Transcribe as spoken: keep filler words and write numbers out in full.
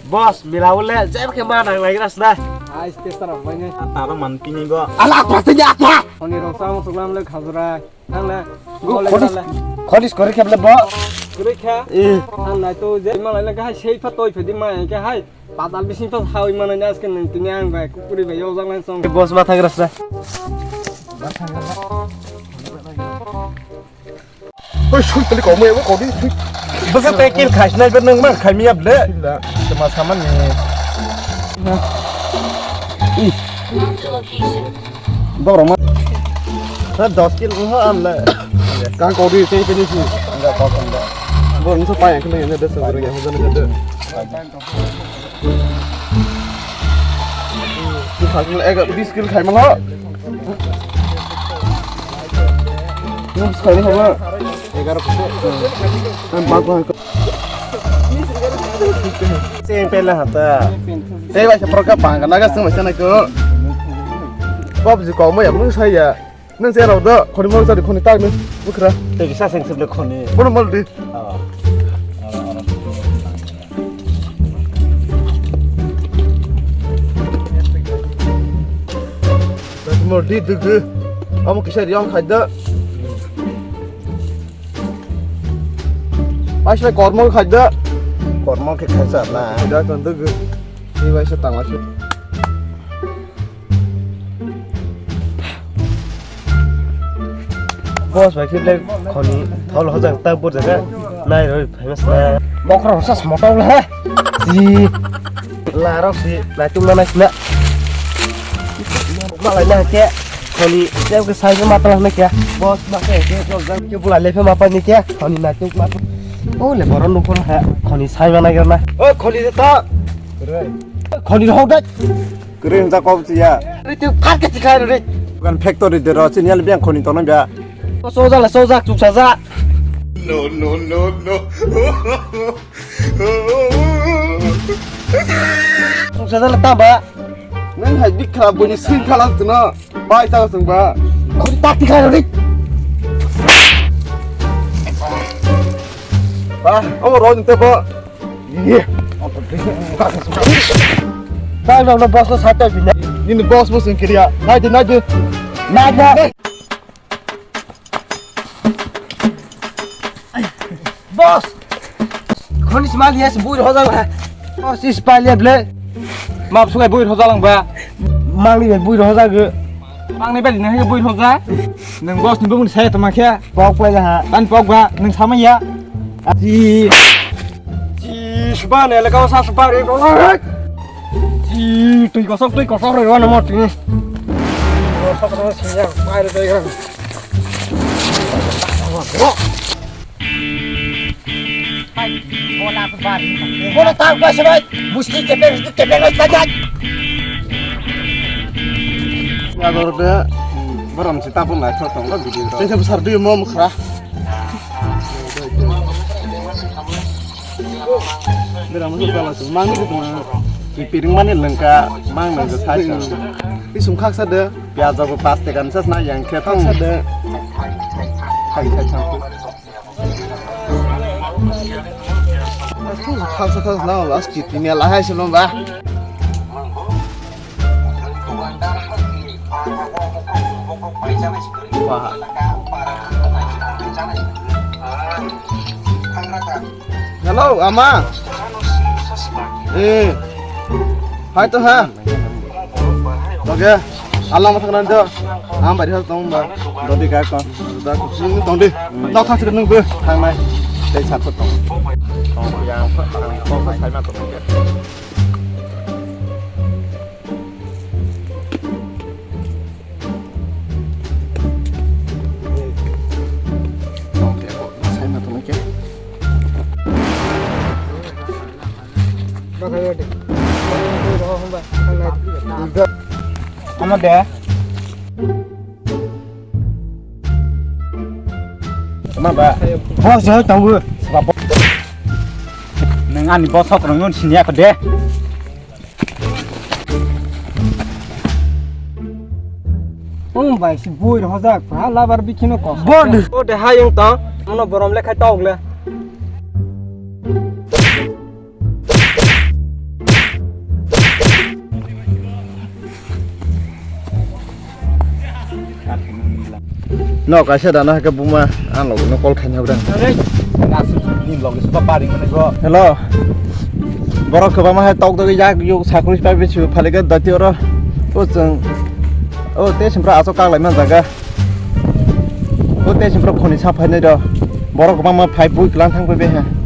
Boss, mila ule jeb khe ma nang lai gra sna. Ai, stage tar bai ne. Taro man pini bo. Ala, pratanya apa? Oni rong sama suglam le khajura. Thang le. Go, Ole kholis, thang le. Kholis kori khe ble bo. Kori kha. Eh. Thang nai to je ma lai le ga sei pha toi phe di ma ke hai. Padal bising to hawi ma nai aske nang tini ang bai kukuri bai yo jang lai song. Boss ma thang gra sna. Oi, sui tali kau mai, kau di, sui. Bwsa tei kill khai sinai ber nang ma khai mi able. Sila, tama saman ni. Ih. Doro ma. Sa dos kill ho am le. Kang kau di, tei tei ni si. Enggak kau enggak. Bo nso pa yang kena yang ada seorang yang hujan ada. Ni khajmala ega bis kill khai malo. Ni bis khai ni khajmala. Egar ko. Ang bak bak. Same pela hata. Tei bai sa proka pang na ga sung bai sa na ko. Pop ji ko mo ya mo sa ya. Nang se rau do, khoni mor sari khoni tak ni, bukhra. Tei kisa seng sep le khoni. Bono mol di. Ah. Mol di dugu. Amo kisa riang khai do. Paisa kormo khai do. Kormo khe khai sa na. Da kan dugu. Ni bai sa tang la. Boss bai khe ble khoni thol hojak ta bur jaga nai roi famous na. Bokhro sas motor le he. Si. La rok si nai tung na nai sina. Ma lai na ke khoni jeb ke sai ma ta na ke. Boss ma ke ke jok jang ke bulai le phe ma pa ni ke khoni nai tung ma. O le boron nukho he khoni sai ma na ke na. O khoni ta. Khoni hok dai. Kwrwi hwnjak kok chiya. Ri twi kar ke chikhai ri. Bukan factory de ro, chini yal biang khoni tongo bia. Soja le soja, chuksa ja. No, no, no, no. Chuksa ja le tamba. Nang hai bik khala boni sing khala tino. Bai ta sung ba. Khoni tak chikhai ri. Ba, omo ro ni te bo. Ye. Tang nang no boss no sat ta bini. Nini boss boss wng kiriya. Nai di, nai di. Nai di. Boss. Khoni smal yes bui roja ba. Boss is pal ya ble. Map sugai bui roja lang ba. Mangni be bui roja ge. Mangni be nang bui roja. Nang boss ni bumuni saya tama khe. Pok pai ha. Tan pok ba nang sama ya. Ji. Ji, suba ne le kau sa suba re ko. Ji, tui kosok, tui kosok re wana mo tui. Kosok re siya, pai re dai gan. Bola tu bar. Bola tak ba sebai. Musti kepe, musti kepe lo tajat. Ya dor de. Borom si tapun lai thok tong video. Tengke besar dia mau mukra. Bera mo sala tu mang ni tu na. Ki piring mani lengka mang lengka sai sa. Isum khak sa de. Piaja bo pas tekan sa na yang khe thang sa de. Khai khai sa. Asli khak sa khak na last kit ni la hai sulom ba. Hello, ama. Eh. Hai to ha. Oke. Alam thang nan jo. Am bari hal tong ba. Dodi ka ko. Da ko sing tong di. Nok thang sik nung be. Thang mai. Tei sat tong. Tong yang ko ko sai ma to. Ama de. Ma ba. Boss jai tongo. Nang ani boss rok nang sini aku de. Ong bai si bui rok hojak ha labar bikhino kok. Bo de. O de ha yung tong. Mono borom lekhai tok le. No kaisa dana ke buma ang logo no call khaina hobra. Hello. Borok kwbangma hai tok dogwi yak yuk sakri pai bisu phalika dati oro. O chwng o te simpra asok kaglai man jaga. O te simpra khoni sa phainai do. Borok kwbangma phai bui klang thang pai be ha.